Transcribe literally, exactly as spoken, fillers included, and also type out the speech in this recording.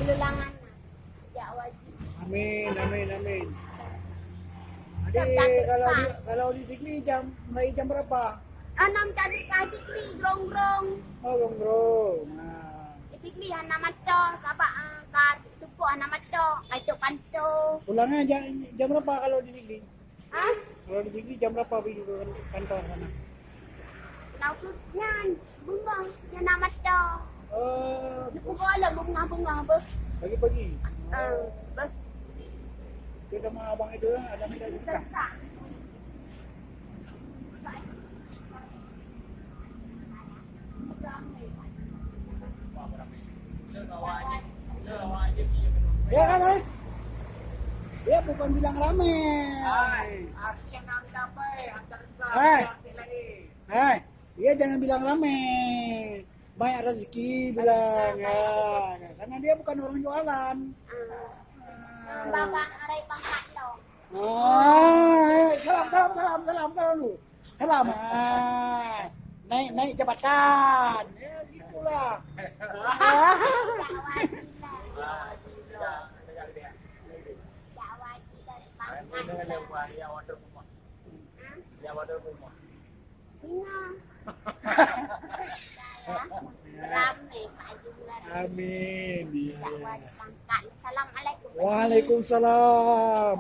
Tulangan. Ya wajib. Amin, amin, amin. Jadi, kalau di, kalau di Sigli jam, mulai jam berapa? Enam tadi ka Sigli, grong-grong. Oh, grong-grong. Nah. Di Sigli hana mata, sabab, ah, ka tumpuk hana mata, ka itu kantor. Pulangnya jam, jam berapa kalau di Sigli? Hah? Kalau di Sigli jam berapa pergi ke kantor sana? Langsung nyan, bungong, nyan nama to. Oh. Di pukul lah bungong-bungong beuh. Pagi-pagi? Ah, beuh. Dia sama abang itu lah, ada minta sedekah. Ya kan, eh? Dia bukan bilang ramai. Hai. Hai. Dia jangan bilang ramai. Banyak rezeki bilang. Ya. Karena dia bukan orang jualan. Ah. Bapak Arai Bangka dong. Ah, eh, salam, salam, salam, salam, salam dulu. Salam. Ah, naik, naik jabatan. Ya, gitulah. Amin. Ya. Assalamualaikum. Waalaikumsalam.